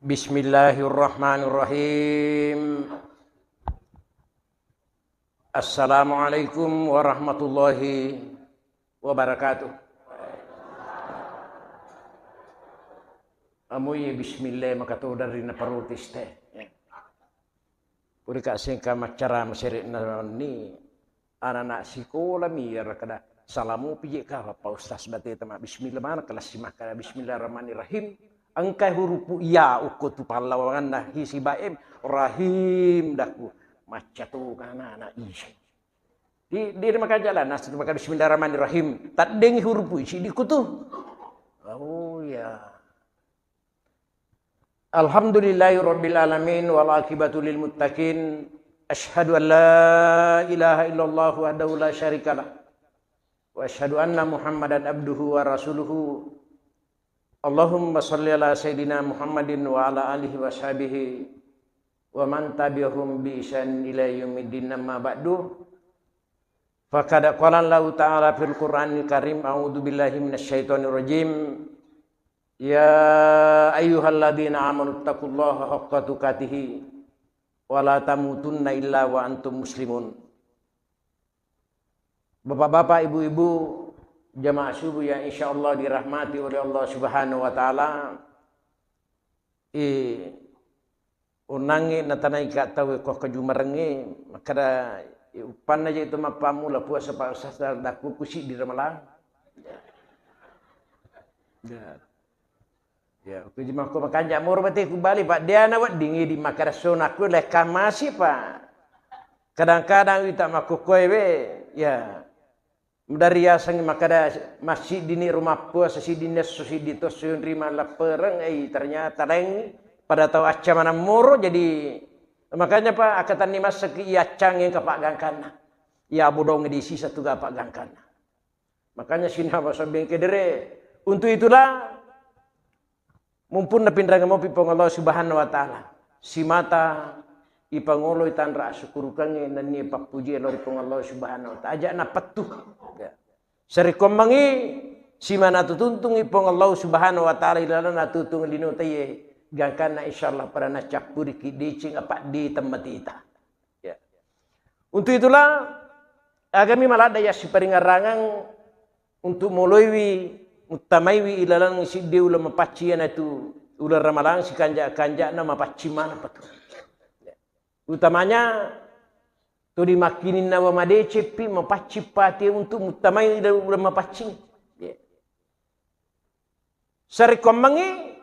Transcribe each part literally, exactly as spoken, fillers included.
Bismillahirrahmanirrahim. Assalamualaikum warahmatullahi wabarakatuh. Amuye bismillah makatodari naparotis te. Purika sengka maccara masere'na ni anak-anak sikola mi iyaro kada salamu pije ka Pak Ustaz bateta ma bismillah mana kelas makkada bismillahirrahmanirrahim. Engka hurupu iya ukko tu pallawanganna hisiba em rahim daku macca tu kana anak isi. Di, di maka jalan nas maka bismillahirrahmanirrahim. Taddengi hurupu isi di kutu. Oh ya. Alhamdulillahi rabbil alamin wal aqibatu lil muttaqin. Asyhadu an la ilaha illallah wahdahu la syarikalah. Wa asyhadu anna Muhammadan abduhu wa rasuluhu. Allahumma shalli ala sayyidina Muhammadin wa ala alihi wa sahbihi wa man tabi'ahum bi ihsan ila yaumiddin, amma ba'du. Faqad qala Allahu ta'ala fil Qur'anil Karim, a'udzu billahi minasy syaithanir rajim. Ya ayyuhalladzina amanu taqullaha haqqa tuqatih wa la tamutunna illa wa antum muslimun. Bapak-bapak, ibu-ibu, jamaah subuh yang insyaallah dirahmati oleh Allah Subhanahu wa taala. Eh, Unnangngi natanai ka tau ko kejumarengngi, makkada, "Eh, uppanna je itu mappammula puasa, Pak Ustaz, dakku kusi di Ramalang." Ya. Ya, kuji makko makanja moro bate ku bali, Pak. Dia na wedding idi makkada sona ku lekka masi, Pak. Kadang-kadang ita makko koe we, ya. Dari yasengngi makkada massiddi ni rumappuasa, siddi nesso, siddi tosso yonri mallappereng, eh, ternyata laing pada tau acca maneng moro, jadi makanya, Pak, akkatenni masseki iya accang engka paggangkanna. Iya bodong di sisa tuga paggangkanna. Makanya sininna masabbing kedere. Untuk itulah, mumpung napinrang mopi Puang Allah Subhanahu wa Ta'ala, simata ipangoloi tanra asukkurukengnge nennia pappuji lao ri Puang Allah Subhanahu wa Ta'ala. Aja napettu. Ya. Sarekkoammengngi simana tutuntungi Puang Allah Subhanahu wa Ta'ala ilalenna tutung lino taiye, gangkanna insyaallah pada nacappuriki deceng apa di temmatita. Ya. Untuk itulah, agami maladda yassiparingerrangeng untuk moloiwi, muttamaiwi ilaleng siddi uleng mapaccing, iyanatu uleng Ramalang sikanja-kanjana mapaccing maneng patu. Utamanya, tuli makkininnawa madeceppi mapaccing pati untuk muttamai ilaleng uleng mapaccing. Ya. Sarekkoammengngi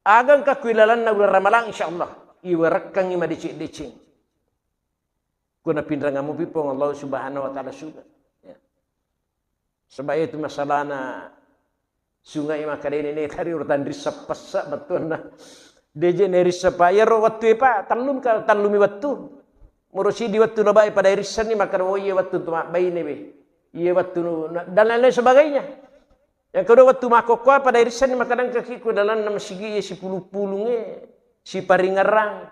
aga engka ku ilalenna uleng Ramalang, insyaallah iwerekkangngi madeceng-deceng. Kuna pinrang mupi Puang Allah Subhanahu wa Ta'ala suga. Ya. Sebab itu masalahna sungai makadene ne tadi urutan rissa pessa bettuanna. Deje ne rissa pa iyaro wettu e pa tellum ka tellumi wettu. Muro sidi wettu nabai pada irissenni makkada, "Oh, iya wettu tu mabbaine be. Iya wettu nu-, na-," dan lain-lain sebagainya. Yang kedua, wettu makkokkoe pada irissenni makkada engkaki ku dalanna masigi iya sipulung-pulungnge, siparingerrang.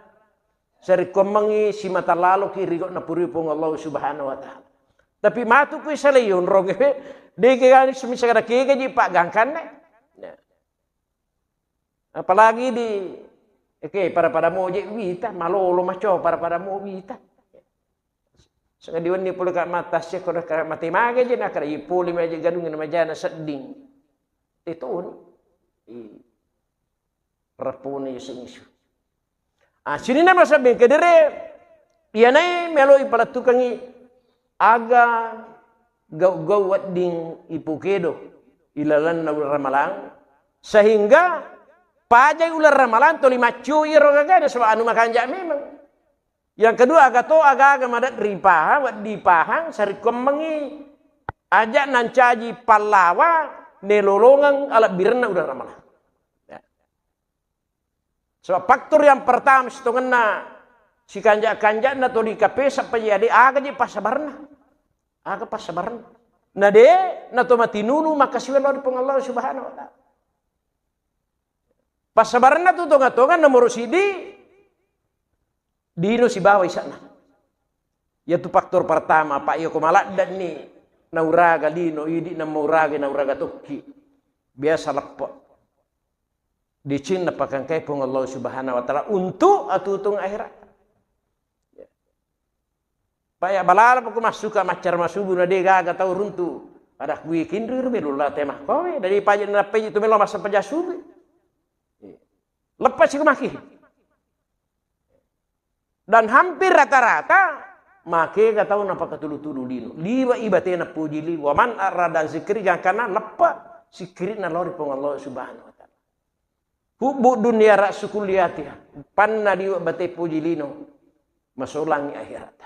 Sarekkoammengngi simata laloki ri gau'na purui Puang Allah Subhanahu wa Ta'ala. Tapi matu ku isalai onrong e, dege gani semisal kada kegaji paggangkanna. Ya. Apalagi di, oke, pada-pada moje wita, malolo maco pada-pada mo wita. Sengadi wenni pole ka mata sia ko ka mate mage je nakara i pole maje gadung na majana sedding. Tetoni. I repone isu-isu. Ah, sininna masabbing kedere, iyanae meloi palettukengngi aga gau-gau wedding ipokedo ilalenna uleng Ramalang, sehingga pajai uleng Ramalang toli maccio iyaro gagana, sebab anu makanja memang. Yang kedua, aga to aga-aga madedri pahang, wedding pahang, sarekkoammengngi aja nancaji pallawa nelolongeng alebbirenna uleng Ramalang. Ya. Sebab faktor yang pertama sitongenna sikanja-kanjana to dikapesa pajadi aga je passabarenna. Aga passabarenna. Na de na to matinulu makkasiwiang lao ri Puang Allah Subhanahu wa Ta'ala. Passabarenna tu tonga-tonga nomoro sidi dino sibawa isana. Yatu faktor pertama, Pak, iya ko maladdanni nauraga lino, idi namauraga, nauraga tokki. Biasa leppe. Deceng napakangkai Puang Allah Subhanahu wa Ta'ala untuk atutung akhirat. Paya balala poko massuka maccara masubu na de gaga tau runtu. Pada kui kinri ru melu la tema kowe dari paja na peji tu melo masa paja subu. Lepas iku maki. Dan hampir rata-rata make ga tau napakatulu-tulu lino. Liwa ibatena puji li wa man arada an zikri gangkana leppa sikirina lori Puang Allah Subhanahu wa Ta'ala. Hubbu dunya ra'su kulli khati'ah. Panna liwa bate puji lino masolangi akhirat.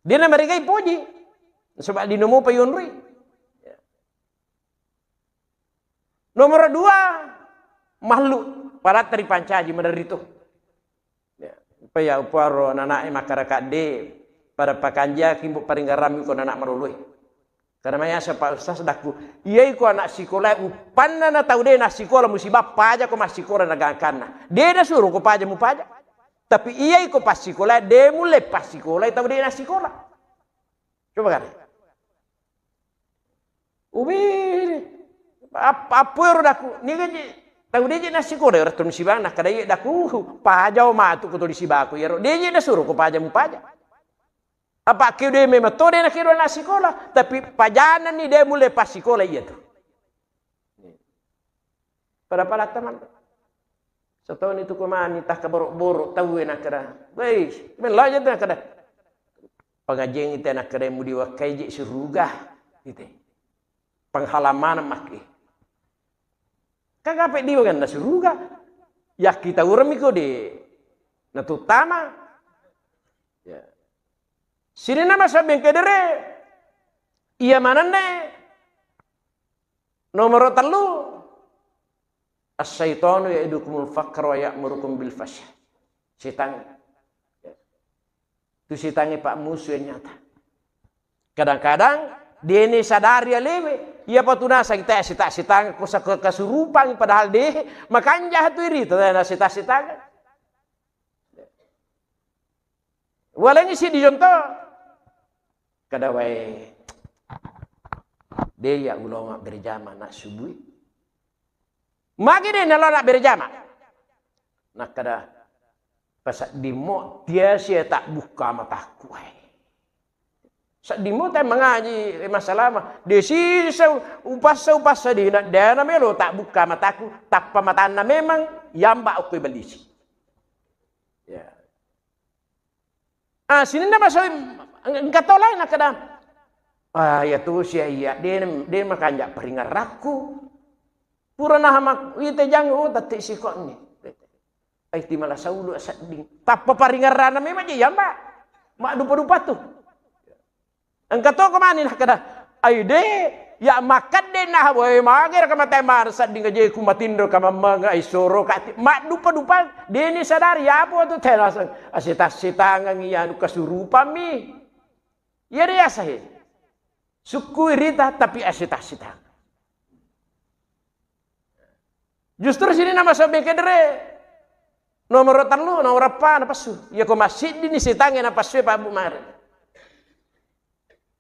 Dena marigai puji. Sebab lino mopa yonroi. Nomor dua, makhluk padatta ripancaji maderri tu. Ya, paya uparo anak-anak e makkada kadde pada pakanjaki mbok paringerrang mi ko anak maloloe. Karena mayasa Pak Ustaz dakku, iyai ko anak sikola uppanna na tau de na sikola musibah paja ko massikola na gangkanna. De na suruh ko paja mupaja. Tapi iyai ko passikola de mulle passikola tau de na sikola. Coba kare. Ubiri. Ap-, appuero daku, niga je, tau de je nassikola ero tuli sibang, nakkada iye daku, pajao matu ko tuli sibaku iyaro. De je nasuro ko paja mupaja. Apa ke de memang to de nakedo nassikola, tapi pajananni de mulle passikola iya tu. Pada-pada teman. Setahun itu kemani tah kaboro-boro tau nakkada. Wei, mello aja tu nakkada. Pengajian ita nakkada mudi wakkai je suruga. Ite. Penghalaman maki. Kagape diwa ganna suruga. Ya kita urami ko de. Na tutama. Ya. Sini nama sabeng kedere. Iya mananne. Nomor tellu, "Asyaitonu ya'idukumul faqra wa ya'murukum bil fahsya." Setang. Tu setangnge pak musuh yang nyata. Kadang-kadang dene sadari alewe, iya patu nasang te sita-sitang ko sa-, kesurupan padahal de makanja tu iri tu na sita-sitang. Walengngi siddi contoh. Kada wae. De ya ulama berjama nak subui. Magi de nalona berjama. Nakkada pasaddimmo tiasi tak buka mataku. Saddimmo te mengaji masalah mah. De sisa upassa upassa dina dena melo tak buka mataku. Tappa matanna memang yamba okko bellisi. Ya. Ah, sininna maso engka to lain nakkada. Ah, iya tu sia iya de, de makanja peringarakku. Pura naha mak-, ite jang, oh, tatti sikonni. Ai ti mala saulu sedding. Tappa paringerrana memang je yamba. Maddupa-dupa tu. Engka to ko mani nakkada, "Ai de, ya makkadde nah, boe magera ka mate mar sedding aje ku matinro ka mammenga ai soro ka ti-, maddupa-dupa deni sadari apa tu tenaseng asita-sitangang iya anu kesurupan mi." Iya riasa he. Sukku irita tapi asita-sitang. Justru sini nama sobbe kedere. Nomor tellu, nomor eppa napassu. Iya ko massiddi ni setangnge napassu e Pak Bu mare.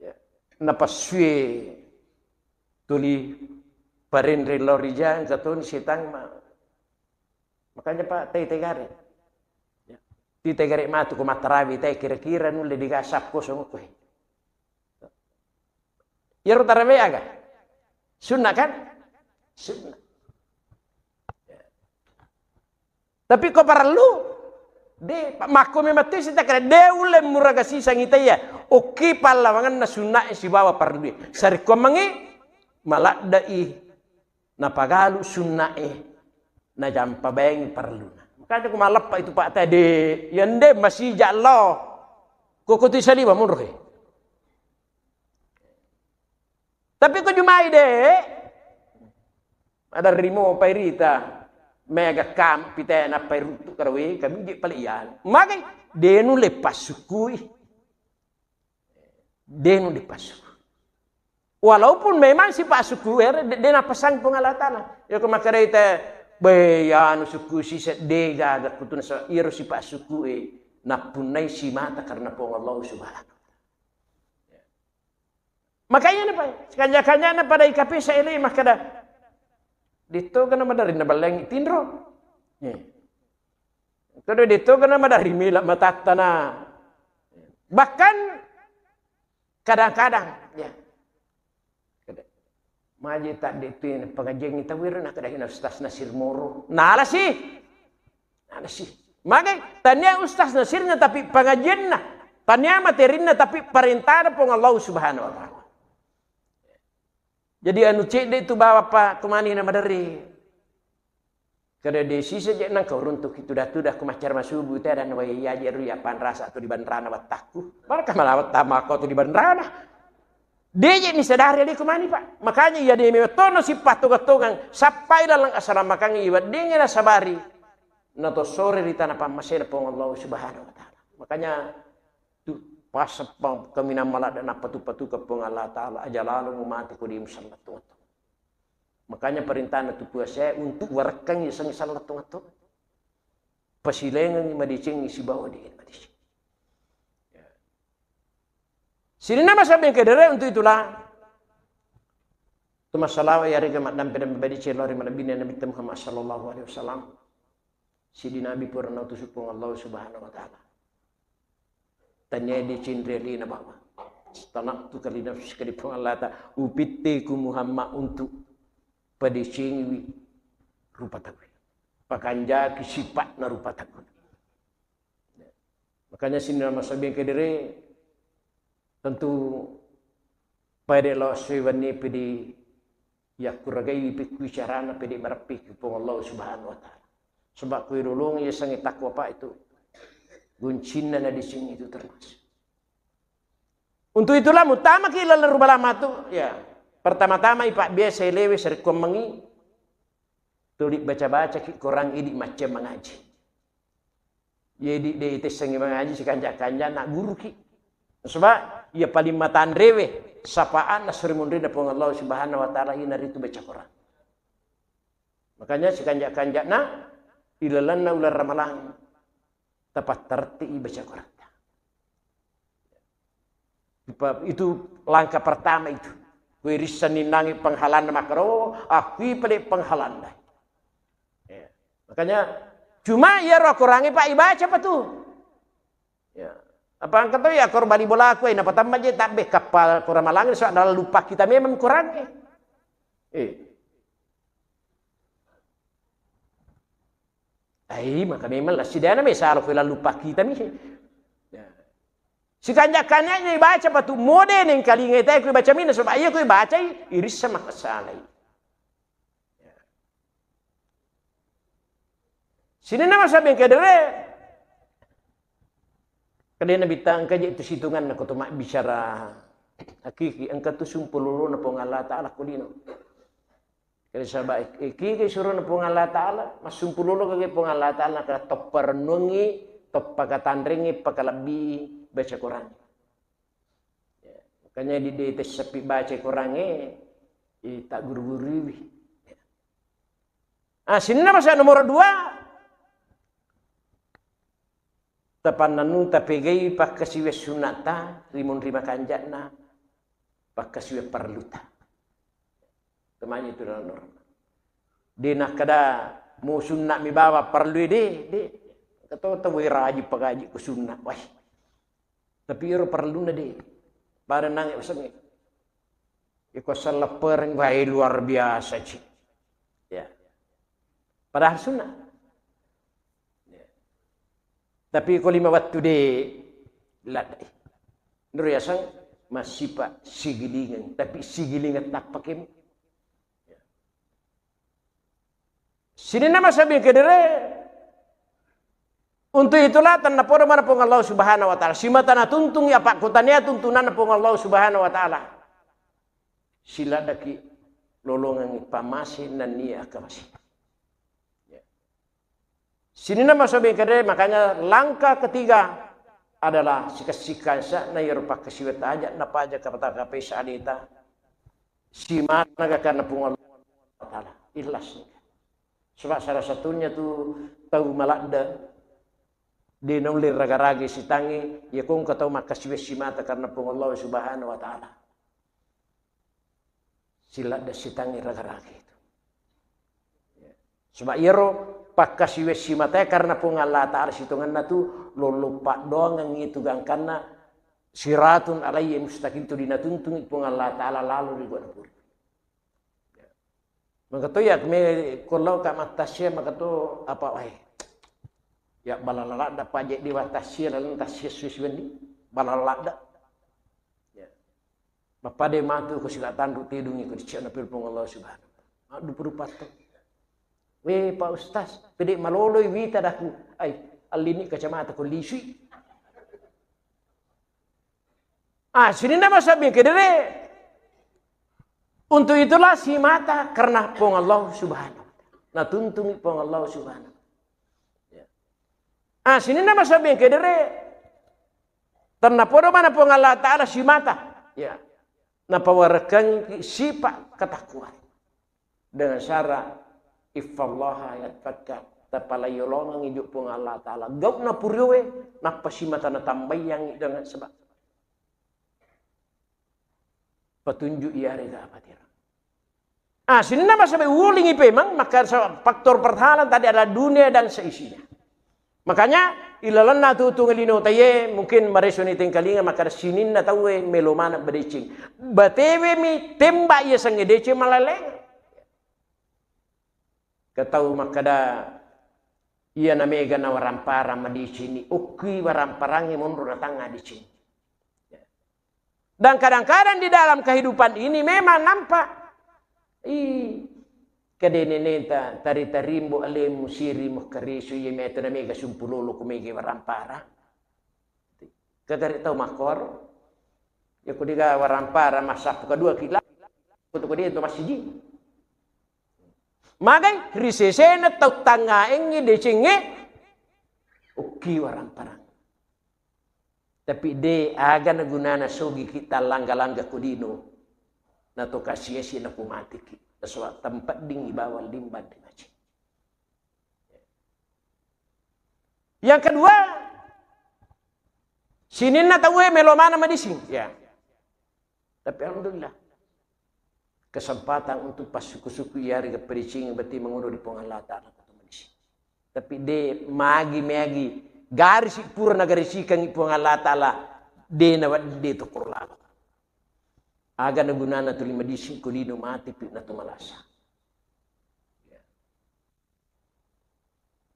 Ya. Napassu e tuli parenre lao rijang katoni setang ma-, makanya Pak tei tegare. Ya. Ti tegare matu ko matarawi tei kira-kira nulle digasap kosong ko he. Iyaro tarawe aga? Sunna kan? Sunna. Tapi ko parellu, de, makko memang tu sita kare, de ulle muraga sisang ita iya. Okki pallawanganna sunna e sibawa parellu e. Sarekkuammengngi, maladde'i, napagalu sunna e, najampa baengngi parelluna. Makanya ku maleppa itu Pak tadi, yande masija lo. Koko tu saliwa munro he. Tapi ko jumai de, ada rimo pairita, mega kam pitena pairutu karawi, kami je pale iya. Magai, denu le pasukui. Denu le pasukui. Walaupun memang si pasukui, de, de napasang Puang Allah Ta'ala. Ya ko makadai te, be, ya anu suku si sedega, ga kutuna sa, iro si pasukui, napunnai si mata karena Puang Allah Subhanahu wa Ta'ala. Makanya napa, kanya-kanya na pada ikapi sa ele makkada, Ditto kana maderri na ballengi tinro. Eh. Kada ditto kana maderri mila matattana. Bahkan kadang-kadang, ya. Maji tadde tu pengajian kita wira na kada hina Ustaz Nasir moro. Nala sih. Nala sih. Magai tania Ustaz Nasirnya tapi pengajianna. Tania materinna tapi perintah Puang Allah Subhanahu wa Ta'ala. Jadi anu cedde tu bawa pa kemani na maderri. Kada de sisa je nang kau runtuk itu datu dah ku macar masubu te dan wai ya je ru ya panrasa tu di banrana wattakku. Barka malawat tama kau tu di banrana. De je ni sadari ali kemani pak. Makanya ia de mewatono si patoga-togang sappai lalang asalamakang iwa dengena sabari. Na to sore ri tanah pammasena Puang Allah Subhanahu wa Ta'ala. Makanya tu pas kaminang maladda napatu-patu ke Puang Allah Ta'ala aja lalu mati ku di musalla tu. Makanya perintahna tu puasa untuk warekkang iseng sallattongatto. Pasilengengi madeceng sibawa de madeceng. Ya. Sininna masa bengke dere untuk itulah. Tu masalah ya rega madampe dan badeceng lori malebine Nabi Muhammad sallallahu alaihi wasallam. Sidi Nabi pura nautusu Puang Allah Subhanahu wa Ta'ala. Tania deceng ri alena bawang. Istana'tuka li nafsika di Puang Allah Ta'ala. Upitteku Muhammad untuk padecengiwi rupa tauwe. Pakanjaki sipatna rupa tauwe. Makanya sininna masa bengke dere tentu pada lo sewenni pidi yakkuragai pikku carana pede mareppi ki Puang Allah Subhanahu wa Ta'ala. Sebab kui lolong ya sangi takwa pak itu guncinna na di sini itu termasuk. Untuk itulah mutama ki lalu rubalama tu ya pertama-tama ipak biasa lewe serikuang mengi tuli baca-baca ki Quran idi macam mengaji. Jadi de itessengi mangaji sikanja-kanja nak guru ki. Sebab ia paling matanrewe sapaan nasuri munrina Puang Allah Subhanahu wa Ta'ala ina ritu baca Quran. Makanya sikanja-kanja na ilalanna ular ramalang tepat terti baca Quran. Itu langkah pertama itu. Kui rissenni nangi penghalanna makaro, akui pale penghalanna. Ya. Makanya cuma iya ro Qurangnge pak ibaca apa tu? Ya. Apa engka to ya kor bali bola aku ina patamma je tabbe kapal Quran malang so adalah lupa kita memang Qurangnge. Eh. Ai maka memang la sidana me salo ko lalu lupa kita mi. Ya. Sikanja-kanja ibaca patu mode neng kalinga ita ku baca mina sebab iya ku bacai irissa maka salai. Sininna masa bengke dere. Kadena bita engka je tu situnganna ko to mabbicara hakiki engka tu sumpulolona Puang Allah Ta'ala ko lino. Kali sabak iki ke surona Puang Allah Ta'ala, massumpulolo kage Puang Allah Ta'ala kada toppa rennuangi, toppa katanrengi, pakalebbi baca Quran. Ya, makanya di de tessappi baca Qurangnge, eh, tak guru-gurui. Ah, sininna masa nomor dua. Tapannannu tapegai pakkasiwiang sunnata, rimunri makanja'na, pakkasiwiang parelluta. Kemanya itu dalam norma. De nakkeda mu sunna mi bawa parellu de, de. Keto tawai raji pagaji ku sunna. Wah. Tapi iro parelluna de. Pada nange usengnge. Iko selleppereng, wah, luar biasa, Ci. Ya. Padahal sunnah. Ya. Tapi ko lima wattu de ladai. Nuru yaseng masipa sigilingeng, tapi sigilingeng tappakemu. Ya. Sininna masabbing kedere, untuk itulah tennapodo mana Puang Allah Subhanahu wa Ta'ala. Simata natuntungi apa kutania tuntunanna Puang Allah Subhanahu wa Ta'ala. Siladdaki lolongengi pamase nennia akkamase. Ya. Sininna masabbing kedere, makanya langkah ketiga adalah sikassikang sa na yero pakkasiwetta aja napaja kapata kapesa aleta. Simana karena Puang Allah Ta'ala. Ikhlas. Sebab salah satunya tu tau maladde de naulle raga-raga sitangi, ya kongka tau makkasiwe simata karena Puang Allah Subhanahu wa Ta'ala. Siladde sitangi raga-raga itu. Sebab iyaro pakkasiweng simatae karena Puang Allah Ta'ala sitongenna tu lollo paddoangeng itu gangkanna siratun alaihi mustaqim tu dinatuntungi Puang Allah Ta'ala lalo ri gua napuri. Maka to ya me kollo ka mattasia maka to apa wae. Ya balala ladda paje di wattasia lalu tasia suwi wenni balala ladda. Ya. Mappada matu ko sila tanru tedungi ko dicek na Puang Allah Subhanahu wa Ta'ala. Maddu puru patto. Weh Pak Ustaz, pede maloloi wita daku. Ai, allini kacamata ko lisui. Ah, sininna masabbing kedere. Untuk itulah simata karena Puang Allah Subhanahu wa Ta'ala. Natuntungi Puang Allah Subhanahu wa Ta'ala. Ya. Ah, sininna masabbing kedere. Tennapodo mana Puang Allah Ta'ala simata. Ya. Napawarekkang sipa ketakwaan. Dengan syarat ihfazillaha yahfazka. Tapalaiyolongengngi jo Puang Allah Ta'ala. Gau'na puriowe, nappa simata natambayangngi dengan sebab petunjuk iyarega apatirang. Ah, sininna masabe ulingi pemang, maka sa-, faktor pertahanan tadi adalah dunia dan seisinya. Makanya, ilalenna tutung lino taye, mungkin maresoni tengkalinga, maka sininna tauwe melo maneng badeceng. Batewe mi tembak iya sengnge deceng malaleng. Ketau makkada, iya namega na waramparang madeceng ni, okki waramparangnge monro natangnga deceng. Dan kadang-kadang di dalam kehidupan ini memang nampak. Ih, kede neneta tari-tarimbo alemu siri mukarisu iya meto na mega sumpulolo ku mega waramparang. Kagare tau makkoro. Ya kudiga waramparang masappu kedua kila. Kutu kudi itu masiji. Magai risesena tau tangaengngi decengnge. Okki waramparang. Tapi de aga na gunana sogi kita langga-langga kodino. Na to kasiasi na kumatiki. Nasaba tempat ding ibawa limbang di maci. Yang kedua, sininna tauwe melo mana madising. Ya. Tapi alhamdulillah. Kesempatan untuk passuku-suku iyarega padicingi beti mengodo di Puang Allah Ta'ala. Tapi de magi-magi garisi pura nagarisikangi Puang Allah Ta'ala, de nawedding de to koro lalo. Aga na gunana tuli madising ko lino mati pi na to malasa.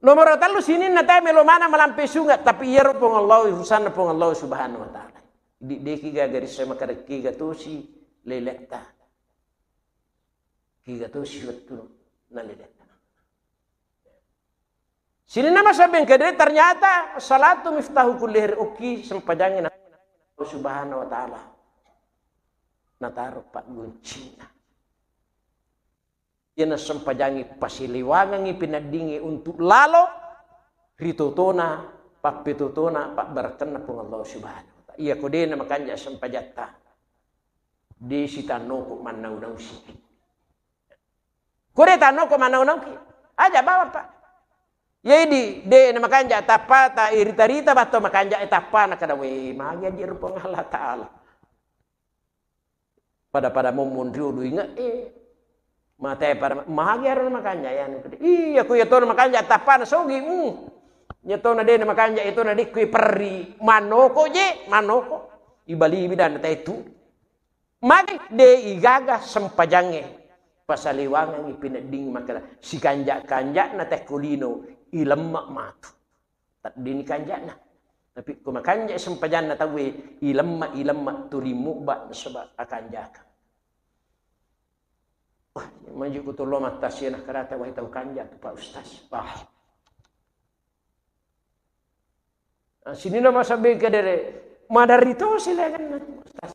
Nomoro tellu sininna tae melo mana malampe sunga, tapi iyaro Puang Allah, urusanna Puang Allah Subhanahu wa Ta'ala. Di deki gaga rissa makarekki gatosi leletta. Kiga tosi wettu naleletta. Sininna masabbing kedere ternyata salatu miftahu kulli khair, okki sempajangnge na Allah Subhanahu wa Ta'ala. Nataro pagguncinna. Iyana sempajangnge pasiliwangengngi peneddingnge untuk lalo ritotona, pappetotona, pabbarakkanna Puang Allah Subhanahu wa Ta'ala. Iya ko de na makanja sempajatta. De sitannoko mannau-nausi. Ko de tannoko mannau-nauki. Aja bawa, Pak. Jadi de na makanja tappa ta irita-rita batto makanja tappa na kada we magi aji Puang Allah Ta'ala. Pada-pada mommonrio duinga, eh. Mate pada magi aro makanja ya. Iya, ku iya tona makanja tappa na sogi. Hmm. Iya tona de na makanja itu na dikui perri manoko je, manoko. Ibali bidan tetu. Magi de igaga sempajangnge. Pasaliwangengngi penedding makkeda sikanja-kanjana tekko lino ilemma matu. Teddini kanjana. Tapi ko makanja sempajanna tauwe, ilemma-ilemma tuli mubba nasaba akanjaka. Wah, maju ku tollo mattasia nakkarata wai tau kanja tu Pak Ustaz. Wah. Ah, sininna masabbing kedere maderri to silaganna tu Ustaz.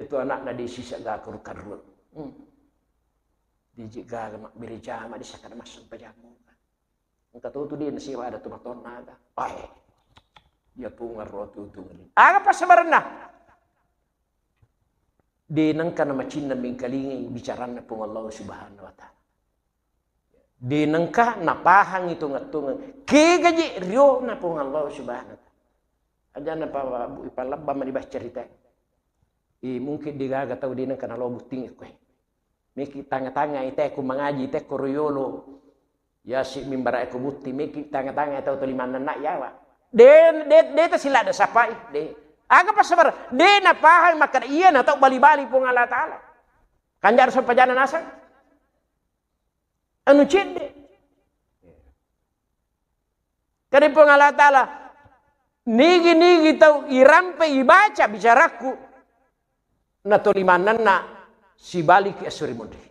Itu anakna di sisa gakur karun. Hmm. Di gaga mabbere jama di sakana massempajang. Engka to tu de nasiwa ada tu matonnaga. Ai. Iya Puang ro tutung. Aga passabarenna? De nengka namacinna mingkalingi bicaranna Puang Allah Subhanahu wa Ta'ala. De nengka napahangi tongeng-tongeng. Kegaji riona Puang Allah Subhanahu wa Ta'ala. Aja napa ipalebba mani baca cerita. Eh, mungkin de gaga tau de nengka nalo butting koe. Meki tanga-tanga ite ku mangaji ite ko royolo. Yasi mimbara'e ko butti meki tanga-tanga tau toli mannenna yawa. De, de, de ta sila de sapai, de. Aga passabar, de napahang makkada iya na tau bali-bali Puang Allah Ta'ala. Kanjaro sempajana nasang. Anu cedde. Kade Puang Allah Ta'ala, nigi-nigi tau irampe ibaca bicarakku, na toli mannenna sibaliki esso ri munri.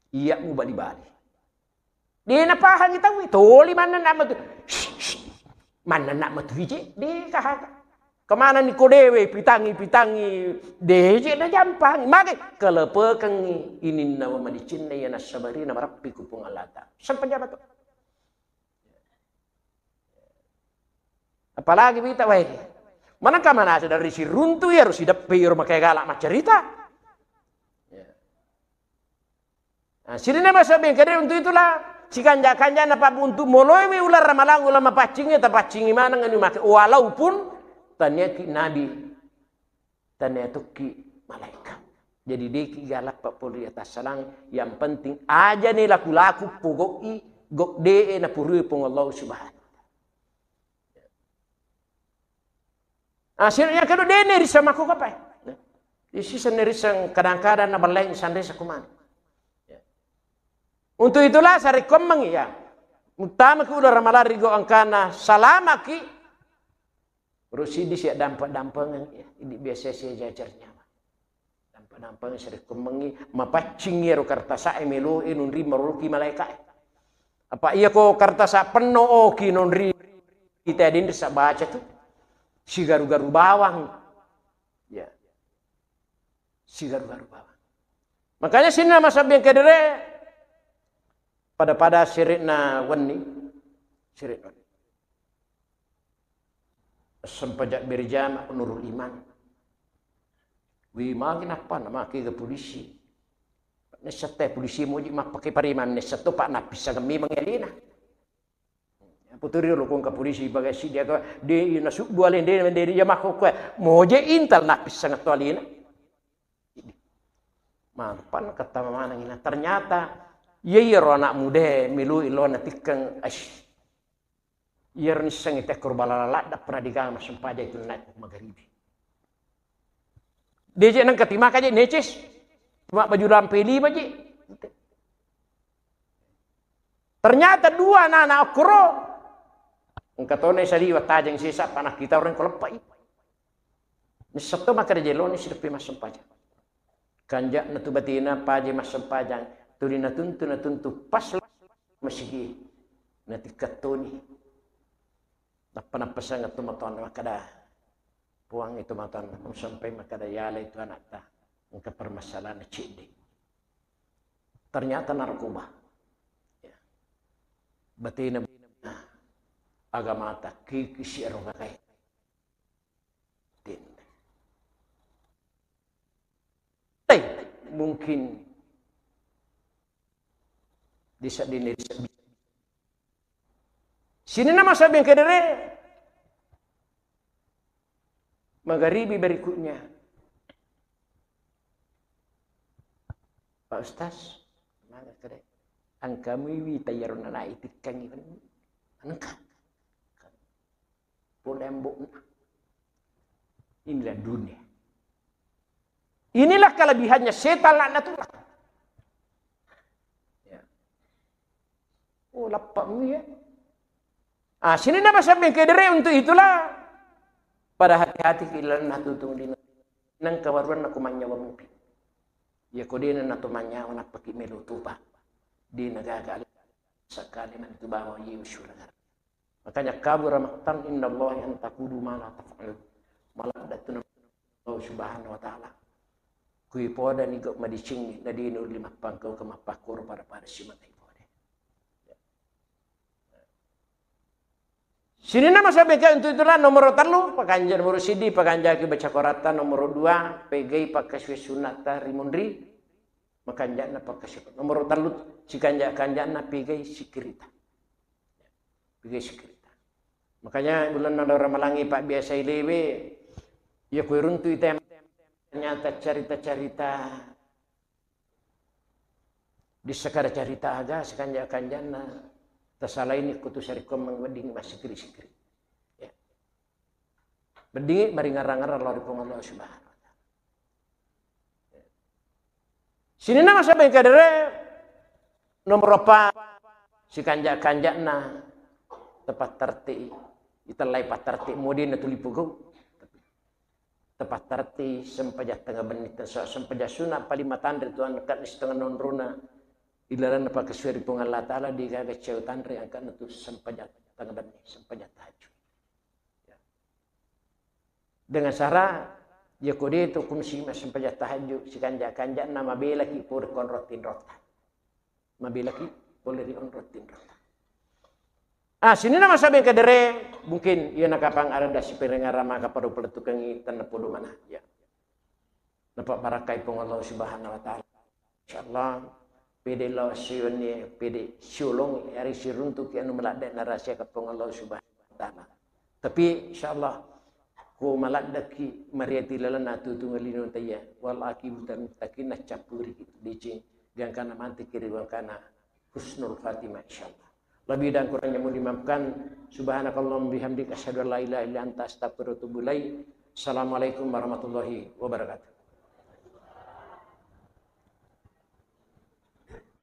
Iya mubali-bali. De napahangi tau, toli mannenna matu. Shh, shh. Mannenna matu hije, de kahaka. Kemana ni kodewe, pitangi, pitangi, deje na jampangi. Mage, kelepekengi ininna wa madicinna iya nassabari na marappi ku Puang Allah Ta'ala. Sempajana to. Apalagi wita, weh. Manengka manasa dari siruntu iyaro sideppe iyaro makaya galak maccarita. Ya. Nah, sininna masa bengkede untuk itulah sikanja-kanja napa untuk moloi wi ular ramalang ular mapaccingi tapaccingi maneng anu make walaupun taniaki nabi. Tania tokki malaika. Jadi deki galak pappoli atas salang, yang penting aja ni laku-laku pogok i gok de e napurui Puang Allah Subhanahu wa Ta'ala. Akhirnya kedo de ne risa mako kapai. Isi senne risa kadang-kadang na balai sandre sakumana. Untuk itulah sarekkommeng ya. Utama ki udah ramalang rigo angkana salamaki. Rusidi sia dampe-dampengeng ya, idi biasa sia jajar nyawa. Dampe-dampengeng sarekkomengngi, mapaccing iyaro kartasa e melo e nonri maroloki malaika e. Apa iya ko kartasa penno oki nonri kita dinri sa baca tu. Sigaru-garu bawang. Ya. Sigaru-garu bawang. Makanya sinna masabbi kedere pada-pada sirik na wenni, sirik na wenni. Sempajak berjamaah nurul iman. Wi magi nappa na maki ke polisi. Nessa te polisi moji mappake pareman nessa to pak napisang memang alena. Puturi lo kong ke polisi bagai si dia ke de nasubbu alena de de ya mako kue moje intal napisang to alena. Mampan kata maneng ina. Ternyata iya iya ro anak muda melu ilo na tikkeng ash. Iyaro nissengngi tekkoro balala ladda pernah digaga massempajang itu naik magaribi. Deje nengka timaka je neces. Cuma baju lampe lima je. Ternyata dua anak-anak okkoro engka tona saliwa tajeng sesa panah kita orang ko leppai. Nisseng to makkeda jeloni sideppe massempajang. Kanja'na tu batena paje massempajang, tuli natuntu natuntu pas masigi natikkattoni. Nappa nappasang tomatoanna makkeda, "Puang itu matoanna, musampai makkeda yala itu anakta, engka permasalahan cedde." Ternyata narkoba. Ya. Batena agamata kikisi ero kakai. Tende. Eh, mungkin di sa-, di, di sa-, sini nama sabeng kedere magaribi berikutnya. Pak Ustaz, maka kere, angkamu iwi tayaruna naik tikkangi. Engka. Pole ambo'na. Inilah dunia. Inilah kelebihannya setan laknatullah. Ya. Oh, lappa mu ya. Ah, sini nama sampai kedere untuk itulah. Pada hati-hati kilanna tutung dina. Nang kawaruan aku manyawa mupi. Ya kodena natu manyawa napaki melu tuba. Dina gagal. Sakali mantu bawa ye syurga. Makanya kabura maqtan indallahi an taqulu ma la taf'alun. Maladdattu Allah Subhanahu wa Ta'ala. Kui poda ni gok madicingi, na dini ulli mappangkau ke mappakkoro pada-pada simata i poda. Sini nama sabeka untuk itulah nomor tellu, pakanja nomor sidi, pakanjaki baca koratta, nomor dua, pegai pakkasuwe sunnata rimunri, Makanja'na pakkasipa. Nomoro tellu, sikanja-kanja'na pigai sikirita. Pigai sikirita. Makanya bulanna Ramalangi Pak biasa ilewe, ya kue runtu ite ternyata carita-carita di sekada carita aga sikanja-kanja'na Tasalaini kutu sarikko meng-, wedding massikiri-sikiri. Ya. Wedding maringarang-ngarang lao ri Puang Allah Subhanahu wa Ta'ala. Sininna masa bengkadere nomor empat, sikanja-kanjana tepat tertib, itellai pattertib modena tuli pogau. Tepat tertib, sempajang tengnga benni, tenso sempajang sunat paling matanre tuan kat setengah nonrona ilaranna pakesue ri Puang Allah Ta'ala, digaga ceu tanre angkana tu sempajang tengnga benni, sempajang tahajud. Ya. Dengan syarat, ya kode tu kumsi sempajang tahajud, sikanja-kanjana mabelaki pore konro tinrota. Mabelaki pole ri onrong tinrota. Ah, sininna masa bengkadere, mungkin iya nakapang ada dasi perengara maka pada peletukangi tanah podo mana. Ya. Napa barakai Puang Allah Subhanahu wa Ta'ala. Insyaallah, pede lao siwenni, pede siolong, hari siruntuki anu maladde narasiaka Puang Allah Subhanahu wa Ta'ala. Tapi insyaallah, ko maladdeki mariati lalenna tutunga lino taya, wal akibatu muttaqin, naccappuri deceng, gangkana mantiki ri gangkana husnul khatimah, insyaallah. Lebih dan kurangnya mohon dimaafkan. Subhanakallahumma bihamdik, asyhadu an la ilaha illa anta, astaghfiruka wa atubu ilaik. Assalamualaikum warahmatullahi wabarakatuh.